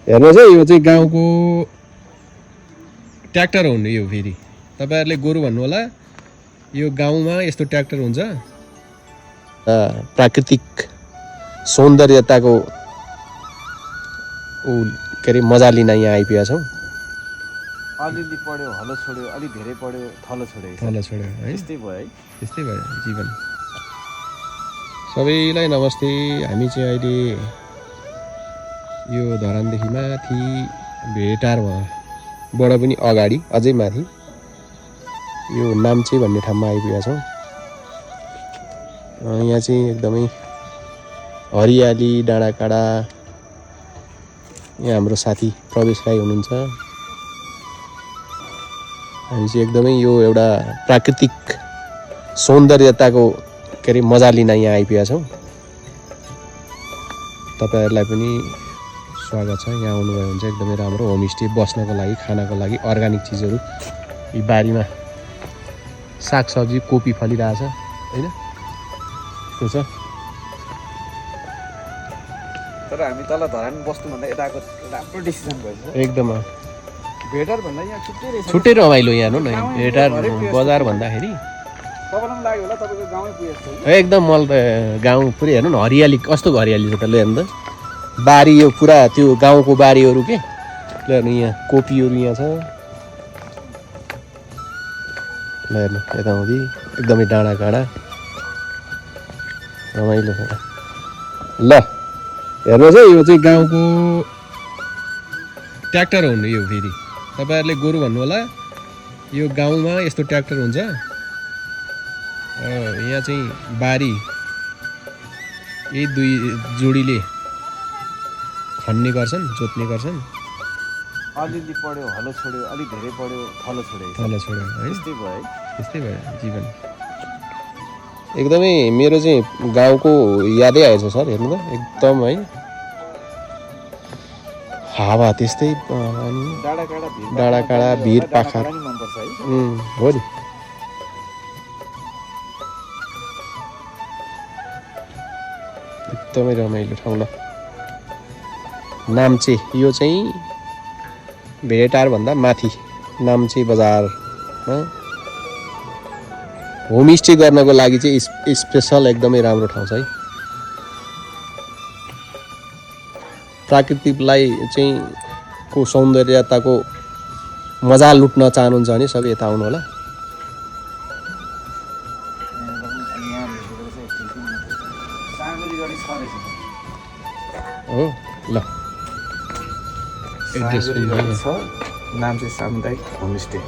हेर्नुहोस् है, यो चाहिँ गाउँको ट्र्याक्टर हो नि यो। फेरि तपाईँहरूले गोरु भन्नु होला, यो गाउँमा यस्तो ट्र्याक्टर हुन्छ। प्राकृतिक सौन्दर्यताको के अरे मजा लिन यहाँ आइपुगेका छौँ। अलिअलि पढ्यो हलो छोड्यो, अलि धेरै पढ्यो थलो छोड्यो है। त्यस्तै भयो है, त्यस्तै भयो जीवन। सबैलाई नमस्ते। हामी चाहिँ अहिले यो धरानदेखि माथि भेटारबाट पनि अगाडि अझै माथि यो नाम्चे भन्ने ठाउँमा आइपुगेका छौँ। यहाँ चाहिँ एकदमै हरियाली, डाँडाकाँडा। यहाँ हाम्रो साथी प्रवेश राई हुनुहुन्छ। हामी चाहिँ एकदमै यो एउटा प्राकृतिक सौन्दर्यताको के अरे मजा लिन यहाँ आइपुगेका छौँ। तपाईँहरूलाई पनि स्वागत छ। यहाँ आउनुभयो भने चाहिँ एकदमै राम्रो होमस्टे बस्नको लागि, खानको लागि अर्ग्यानिक चिजहरू। यी बारीमा सागसब्जी, कोपी फलिरहेछ होइन, त्यो छ। तर हामी तल धरान बस्नुभन्दा यताको राम्रो डिसिजन भएछ एकदम। भेटार भन्दा यहाँ छुट्टै रहेछ, छुट्टै रमाइलो यहाँ न भेटार बजार भन्दाखेरि। तपाईँलाई पनि लाग्यो होला तपाईँको गाउँमै पुगेको छ। एकदम मलाई त गाउँ पुरै हेर्नु न, हरियाली कस्तो हरियाली छ त। ल हेर्नु त, बारी यो पुरा त्यो गाउँको बारीहरू के। ल हेर्नु यहाँ कोपीहरू यहाँ छ। ल हेर्नु यताउँदि एकदमै डाँडाकाँडा रमाइलो छ। ल हेर्नुहोस् है, यो चाहिँ गाउँको ट्र्याक्टर हो नि यो। फेरि तपाईँहरूले गोरु भन्नु होला, यो गाउँमा यस्तो ट्र्याक्टर हुन्छ। यहाँ चाहिँ बारी यही दुई जोडीले खन्ने गर्छन्, जोत्ने गर्छन्। अलिअलि पढ्यो हलो छोड्यो, अलि धेरै पढ्यो थलो छोड्यो है। त्यस्तै भयो है, त्यस्तै भयो जीवन। एकदमै मेरो चाहिँ गाउँको यादै आएछ सर। हेर्नु त एकदम है, हावा त्यस्तै, डाँडाकाँडा भिर पाखा हो नि। एकदमै रमाइलो ठाउँ। ल नाम्चे, यो चाहिँ भेटारभन्दा माथि नाम्चे बजारमा होमस्टे गर्नको लागि चाहिँ स्पेसल एकदमै राम्रो ठाउँ छ है। प्राकृतिकलाई चाहिँ को सौन्दर्यताको मजा लुट्न चाहनुहुन्छ भने सबै यता आउनु होला। हो ल एड्रेस छ, नाम चाहिँ सामुदायिक होमस्टे।